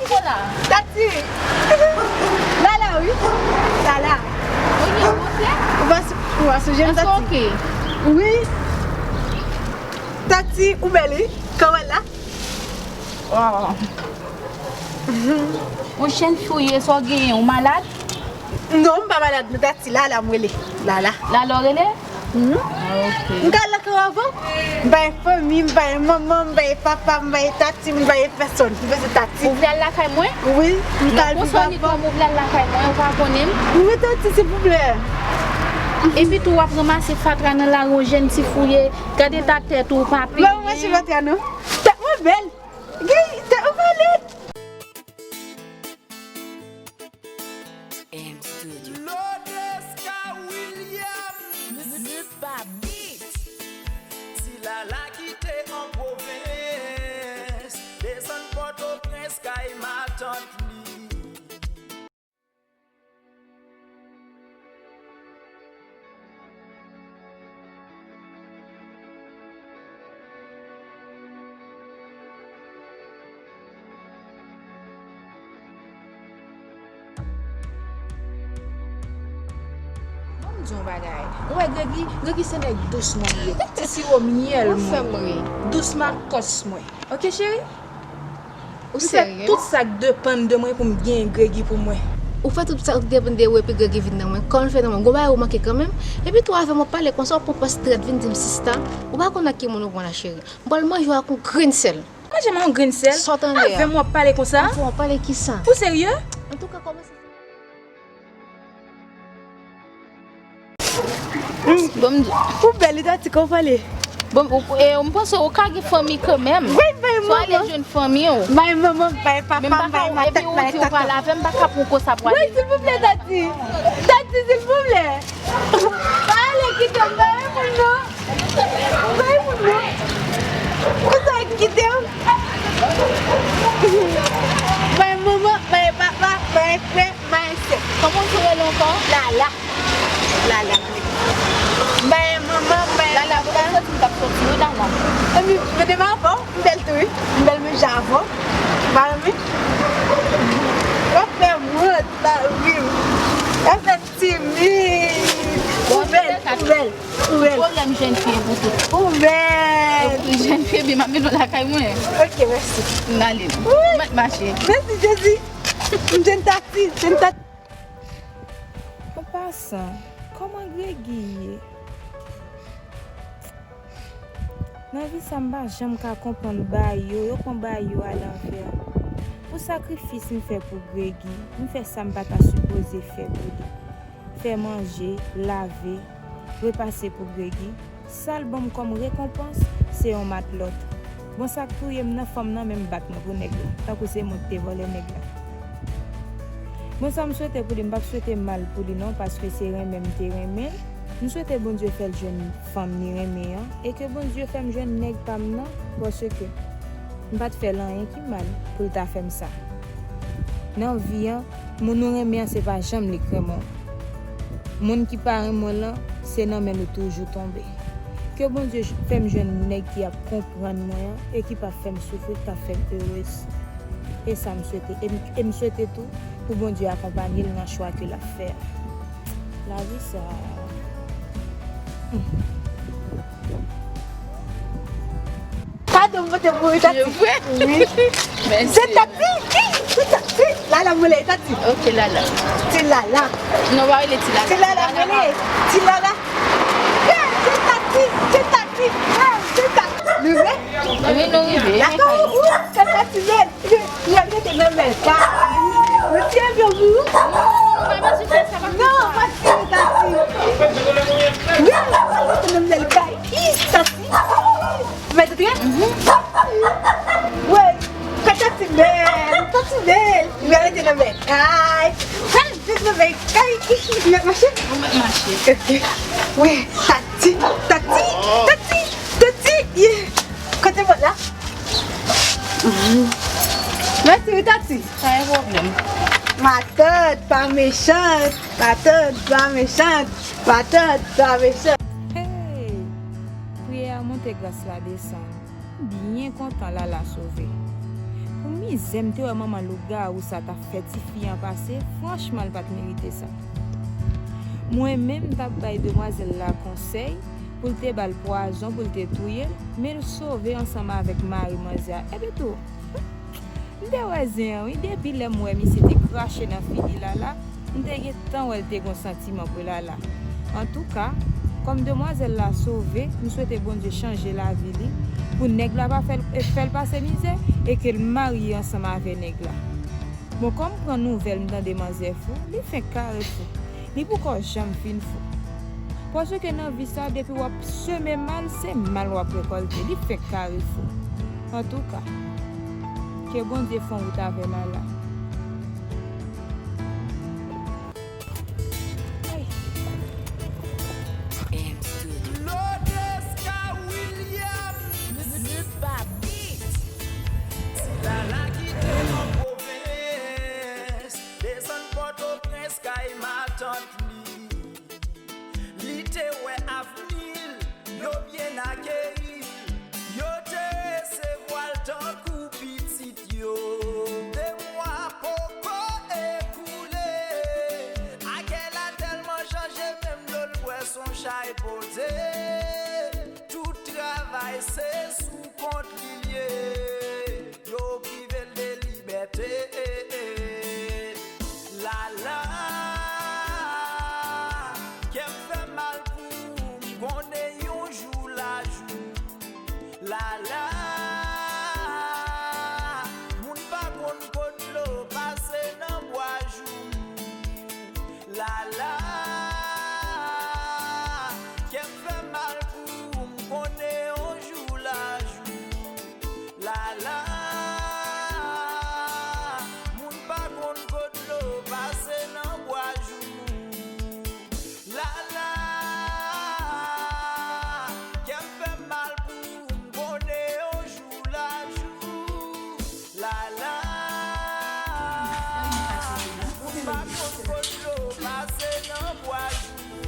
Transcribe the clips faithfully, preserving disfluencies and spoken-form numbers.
Kola. Tati. Lala, wi. Lala. Ou gen montre? Ou pa sou, ou pa sou jèm, Tati? Èske oke? Wi. Tati, ou bèl, wi. Kòman w la? Waw. Yon chenn fi w ye, sa w genyen, ou malad? Non, m pa malad, non, Tati, Lala m rele. Lala. Lala w rele? Mhm. Ah, ok. M ka al lakay ou avè w? M pa gen fanmi, m pa gen manman, m pa gen papa, m pa gen Tati, m pa gen pèsòn. M bezwen Tati. Ou vle al lakay mwen? Wi, m ka al viv avè w. Non, konsa ou ni kòm ou vle al lakay mwen, ou pa konnen m? Wi, Tati, silvouplè. Epi tou w ap ranmase fatra nan lari, yon jèn ti fi w ye. Gade ta tèt ou, ou pa penyen. Mwen, mwen, se fatra, non. Tèt mwen bèl. Gay, tèt mwen pa lèd. M Studio. Lodeska Williams. Nupa Beat. Ti Lala kite an pwovens, desann Pòtoprens kay matant li. Ban m di w yon bagay. Ou wè Gregi, Gregi se nèg dous mwen li ye. Ti siwo myèl mwen. Ou fè m ri. Dous makòs mwen. Oke, cheri? Ou serye? M fè tout sa k depann de mwen pou m genyen Gregi pou mwen. Ou fè tout sa k depann de ou epi Gregi vin nan mwen. Kòman l fè nan mwen? Gon bagay ou manke kanmenm. Epi tou avè m w ap pale konsa, ou pran pòz trèt vin di m sista. Ou pa konn ak ki moun ou pran la, cheri. M pral manje w ak yon grenn sèl. Manje m ak yon grenn sèl? Sa w tande a? Avè m w ap pale konsa? Avè w ap pale kisa? Ou serye? Antouka, kòmanse. Bon, m di. Ou bèl, Tati, kòman w pale? Bon, ou, e, m panse ou ka gen fanmi kanmenm. Wi, bay manman. Swa ale jwenn fanmi w. Bay manman, bay papa, bay matant, bay tonton. Epi ou di ou pral avè m, m pa ka pran w konsa pou ale. Wi, silvouplè, Tati. Tati, silvouplè. Pa ale kite m, bay moun non. Bay moun non. Konsa kite m. Bay manman, bay papa, bay frè, bay sè. Kòman w te rele ankò? Lala. Lala. Bay manman, bay papa. Lala, ou te soti, m t ap soti wi, Lala. Epi, mete m avè w, m bèl tou wi. M bèl menm jan avè w. Ou pa renmen? W ap fè m wont, w ap ri m. W ap fè m timid. Ou bèl, ou bèl, ou bèl. Pwoblèm jèn fi pou tout. Ou bèl. Jèn fi, epi m ap mennen w lakay mwen. Ok, mèsi. N ale. Wi. M ap mache. Mèsi, Jezi. M jèn Tati, jèn Tati. An pasan, kòman Gregi ye? Nan vi sa, m pa janm ka konprann bagay yo, yo pran bagay yo alanvè. Pou sakrifis m fè pou Gregi, m fè sa m pa ta sipoze fè pou li. Fè manje, lave, repase pou Gregi. Sa l ban m kòm rekonpans, se yon matlòt. Bon, sa k touye m nan, fanm nan menm bat mwen pou nèg la, tankou se mwen ki te vòlè nèg la. Bon, sa m swete pou li, m p ap swete mal pou li non, paske se renmen m te renmen l. M swete Bondye fè l jwenn fanm li renmen an, e ke Bondye fè m jwenn nèg pa m nan, paske m pa t fè l anyen ki mal pou l ta fè m sa. Nan vi an, moun ou renmen an, se pa janm li k renmen w. Moun ki pa renmen w lan, se nan men l ou toujou tonbe. Ke Bondye j-, fè m jwenn nèg ki ap konprann mwen an e ki p ap fè m soufri, k ap fè m erez. E sa m swete. E m, e m swete tou pou Bondye akonpanye l nan chwa ke l ap fè a. Lavi sa. Hmm. Kado m pote pou ou, Tati. Se vre? Wi. Mèsi. Se Tati. Wi, se Tati. Lala m rele Tati. Ok, Lala. Ti Lala. Non, pa rele Ti Lala. Ti Lala m rele. Ti Lala. Hey, se Tati. Se Tati. Hey, se Tati. Nou rive? Wi, nou rive. Dakò, ou, se Tati bèl. Ou al rete nan bèl kay. Ou ti enpyon pou ou? Non, pa bezwen fè sa, pa fè sa. Non, pa fè Tati. Wi, ou al rete nan bèl kay. Ih, Tati. Mèt antre? Mhm. Wè, kay Tati bèl, Tati bèl. Ou al rete nan bèl kay. Al rete nan bèl kay. Ou mèt mache? Ou mèt mache. Ok. Wè, Tati, Tati, Tati, Tati, yeah. Kote mwen la? Mhm. Mèsi wi, Tati. Pa gen pwoblèm. Matant, pa mechan. Matant, pa mechan. Matant, pa mechan. Hey! Priyè a monte, gras la desann. M byen kontan Lala sove. Mizè m te wè manman lougawou sa t ap fè tifi an pase, franchman, l pa t merite sa. Mwen menm, m t ap bay demwazèl la konsèy pou l te ba l pwazon, pou l te touye l, men l sove ansanm avèk mari manzè a. Epi tou, m te wè zen an, wi, depi lè m wè misye te krache nan figi Lala, m te gentan wè l te gon santiman pou Lala. Antouka, kòm demwazèl la sove, m swete Bondye chanje lavi li, pou nèg la pa fè l, fè l pase mizè, e ke l marye ansanm avè nèg la. Bon, kòm pran nouvèl m tande manzè fou, li fenk kare fou. Li poko janm fin fou. Paske nan vi sa, depi w ap seme mal, se mal w ap rekòlte. Li fenk kare fou. Antouka, ke Bondye fè yon wout avè Lala. Lodeska Williams. Ti Lala kite nan pwovens, desann Pòtoprens kay matant li. Li te wè avni l, yo byen akeyi l, yo te resevwa l tankou pitit yo. De mwa poko ekoule, Akèla tèlman chanje, menm dlo l bwè s on chay pote. Tout travay se sou kont li l ye. Yo prive l de libète. Lala, kè m fè mal pou ou, m konnen yon jou l a jou. Lala, moun pa konn kot dlo pase nan bwa joumou. Lala, kè m fè mal pou ou, m konnen yon jou l a jou. Lala, moun pa konn kot dlo pase nan bwa joumou. Lala, kè m fè mal pou ou, m konnen yon jou l a jou. Lala, moun pa konn kot dlo pase nan bwa joumou.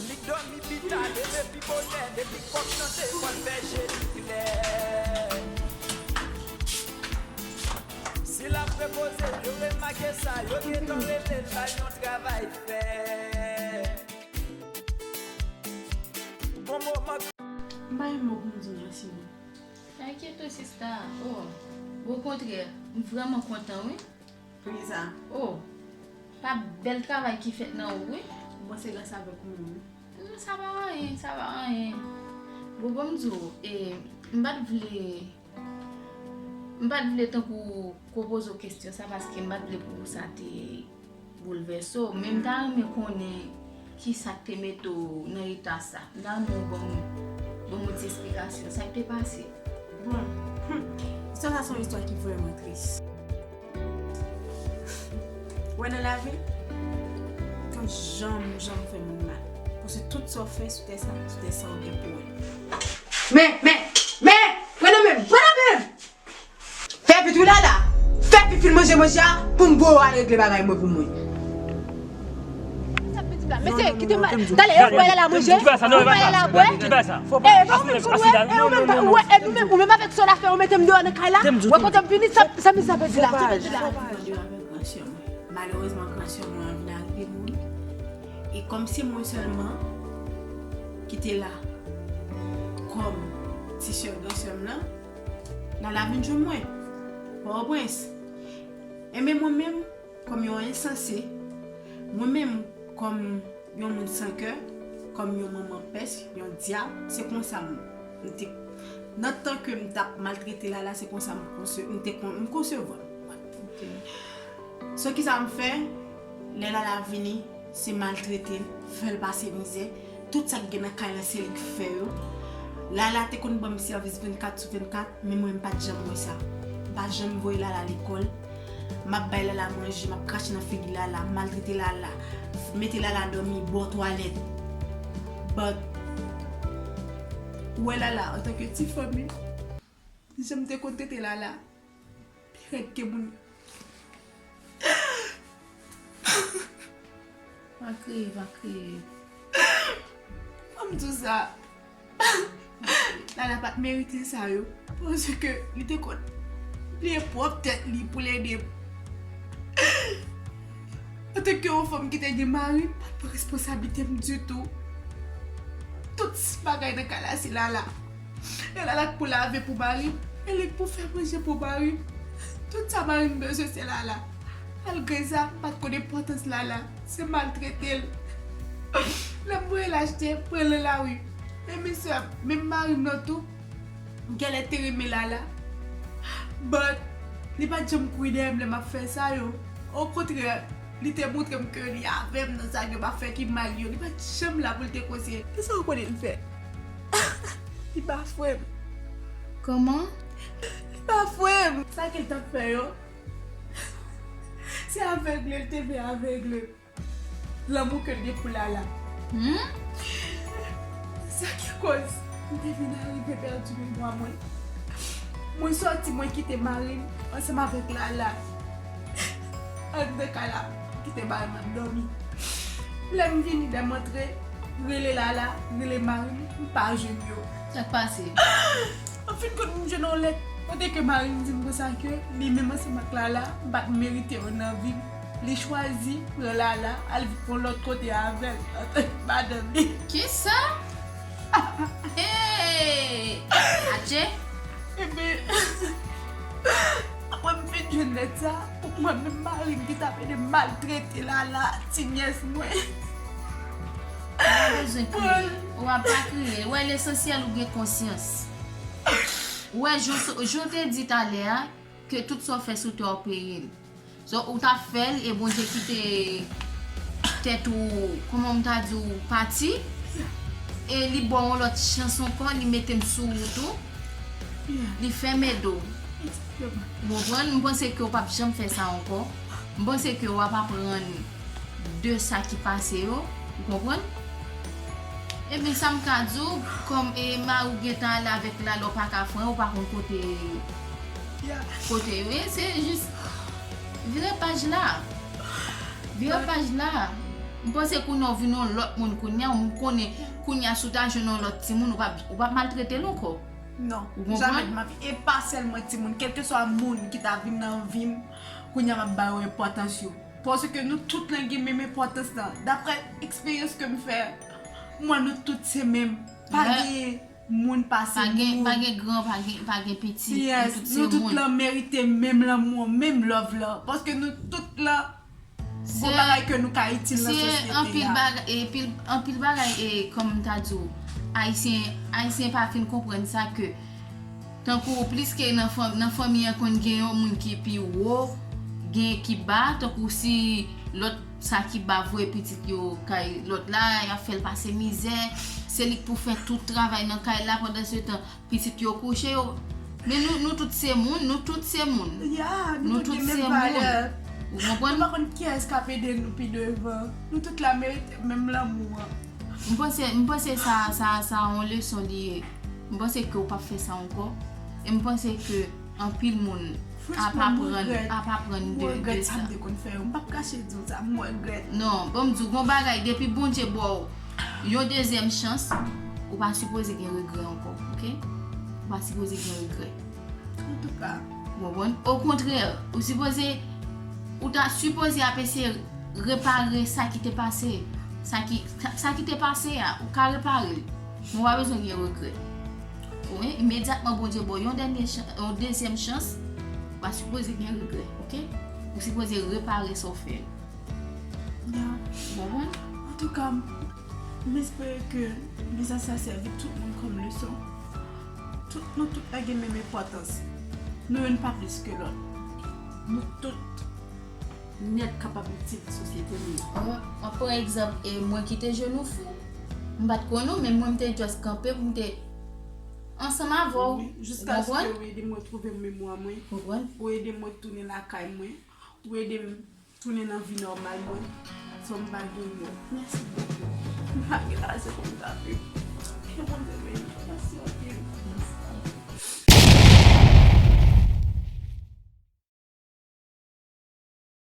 Li dòmi pita, leve pi bonè, depi kòk chante, fò l fè je li klè. Si l ap repoze, yo remake sa, yo gentan rele l, ba l yon travay fè. Gon moman. M pa gen mo pou m di w mèsi, non. Pa enkyete w, sista. Oh, okontrè, m vrèman kontan, wi. Poukisa? Oh, pa bèl travay ki fèt nan ou, wi. Bon, se gras avèk ou menm, wi. Non, sa pa anyen, sa pa anyen. Bon, bon, m di w, e, m pa t vle, m pa t vle tankou ko poze w kesyon sa, paske m pa t vle pou sa te boulvèse w, men m ta renmen konnen ki sa k te mete w nan eta sa. M ta renmen w ban m, ban m yon ti esplikasyon. Sa k te pase? Bon, hmm, istwa sa se yon istwa ki vrèman tris. Ou wè nan lavi, pa janm, janm fè moun mal. Paske tout sa w fè sou tè sa, sou tè sa w gen pou wè. Men, men, men, pran nan men m, pran nan men m! Fè vit wi Lala. Fè pipi l manje manje a pou m voye w al regle bagay mwen pou mwen. Mesye, kite m pale. Talè, ou bay Lala manje, ou bay Lala bwè. E, pa ou menm konn wè, e ou menm, ou wè, e nou menm, ou menm avèk sa w la fè, ou mete m deyò nan kay la. Wè kote m vini, sa, sa mizè pèdi la, sa pèdi la. Malerezman, gran sè mwen an vin arive mouri. E kòm se mwen sèlman ki te la kòm ti sè gran sè m nan, Lala vin jwenn mwen, Pòtoprens. Enben, mwen menm, kòm yon ensanse, mwen menm, kòm yon moun san kè, kòm yon manman pès, yon dyab, se konsa m, m te, nan tan ke m t ap maltrete Lala, se konsa m konse-, m te kon-, m konsevwa l. Ok. So, kisa m fè? Lè Lala vini, se maltrete l, fè l pase mizè. Tout sa k gen nan kay la, se li k fè yo. Lala te konn ban m sèvis vennkat sou vennkat, men mwen, m pa t janm wè sa. M pa t janm voye Lala lekòl. M ap bay Lala manje, m ap krache nan figi Lala, maltrete Lala, mete Lala dòmi bò twalèt. But, ou wè Lala, antanke ti fanmi, jan m te konn trete Lala, pi rèd ke moun. Pa kriye, pa kriye. Ban m di w sa. Lala pa t merite sa yo. Paske li te konn bliye pwòp tèt li pou l ede m. Antanke yon fanm ki te gen mari m, pa t pran responsablite m ditou. Tout bagay nan kay la se Lala. E Lala k pou lave pou mari m, e li k pou fè manje pou mari m. Tout sa mari m bezwen se Lala. Malgre sa, m pa t konn enpòtans Lala. Se maltrete l. Lè m voye l achte, pran l nan lari. Men mesye, menm mari m nan tou, m genlè te renmen Lala. But, li pa t janm kouri dèyè m lè m ap fè sa yo. Okontrè, li te montre m ke li avè m nan sa ke m ap fè ki mal yo. Li pa t janm la pou l te konseye. Men sa w konnen l fè? Li bafwe m. Kòman? Li bafwe m. Sa ke l t ap fè yo, se avegle l te vle avegle lanmou ke l gen pou Lala. Hmm? Sa ki koz m te vin arive pèdi memwa mwen. Mwen sòti, mwen kite mari m ansanm avèk Lala anndan kay la, m kite mari m ap dòmi. Lè m vini, lè m antre, rele Lala, rele mari m, m pa jwenn yo. Sa k pase? Anfin kont, m jwenn yon lèt kote ke mari m di m konsa ke li menm ansanm ak Lala, m pa t merite yo nan vi m. Li chwazi pran Lala, al viv yon lòt kote avè l, antanke madanm li. Kisa? Hey! Atche! Ebyen, apre m fin jwenn lèt sa, mwen menm mari m ki t ap ede m maltrete Lala, ti nyès mwen. Ou pa bezwen kriye. Ou pa pa kriye. Ou wè, lesansyèl ou gen konsyans. Ou wè, jan w te di talè a, ke tout sa w fè sou tè w peye l. So, ou t ap fè l e Bondye kite tèt ou, kòman m ta di w, pati. E li ba w yon lòt chans ankò, li mete m sou wout ou. Li fèmen do w. Ou konprann? M panse ke w p ap janm fè sa ankò. M panse ke w ap aprann de sa ki pase yo. Ou konprann? Ebyen, sa m ka di w, kòm e mari w gentan ale avèk Lala, w pa ka fè anyen, ou pa konn kote, kote yo ye, se jis vire paj la. Vire paj la. M panse kounye a w vin yon lòt moun kounye a, m konnen kounye a si w ta jwenn yon lòt timoun, ou p ap, ou p ap maltrete l ankò. Non, ou konprann? Jamè de ma vie. E pa sèlman timoun, kèlkeswa moun ki ta vin nan vi m, kounye a m ap ba yo enpòtans yo. Paske nou tout lan gen menm enpòtans lan. Daprè eksperyans ke m fè, m wè nou tout se menm. Pa gen moun pase moun. Pa gen, pa gen gran, pa gen, pa gen piti. Yes, nou tout lan merite menm lanmou an, menm love lan. Paske nou tout lan gon bagay ke nou ka itil nan sosyete a. Se anpil bagay, e pil, anpil bagay, e kòm m ta di w, Ayisyen, Ayisyen pa fin konprann sa ke Tankou plis ke nan fanm, nan fanmi an konn gen yon moun ki pi wo, gen ki ba, tankou si lòt sa ki ba voye pitit yo kay lòt la, y ap fè l pase mizè, se li k pou fè tout travay nan kay la, pandan se tan pitit yo kouche yo. Men nou, nou tout se moun, nou tout se moun. Ya, nou tout gen menm valè. Ou konprann? Nou pa konn kiyès k ap ede nou pi devan. Nou tout la merite menm lanmou an. M panse, m panse sa, sa, sa yon leson li ye. M panse ke w p ap fè sa ankò. E m panse ke anpil moun ap aprann, ap aprann de, de sa. Franchman, m regrèt. M regrèt sa m te konn fè yo. M p ap kache di w sa, m regrèt. Non, ban m di w, gon bagay, depi Bondye ba w yon dezyèm chans, ou pa sipoze gen regrè ankò, oke? Ou pa sipoze gen regrè. Antouka. Ou konprann? Okontrè, ou sipoze, ou ta sipoze ap eseye repare sa ki te pase. Sa ki, sa, sa ki te pase a, ou ka repare l. Men w pa bezwen gen regrè. Wi, imedyatman Bondye ba w yon dènye chan-, yon dezyèm chans, ou pa sipoze gen regrè, oke? Ou sipoze repare sa w fè. Ya. Ou konprann? Antouka, m espere ke mesaj sa sèvi tout moun kòm leson. Tout, nou tout la gen menm enpòtans. Nou youn pa plis ke lòt. Nou tout nèt kapab itil sosyete nou. Mwen, mwen pran egzanp, e mwen ki te jenou fou. M pa t konn ou, men mwen m te just kanpe pou m te ansanm avè w. Wi, jiskaske ou ede m retwouve memwa mwen. Konprann? Ou ede m retounen lakay mwen. Ou ede m tounen nan vi nòmal mwen. So m pa gen mo. Mèsi bokou. M pa gen lajè pou m ta viv. Ke Bondye beni.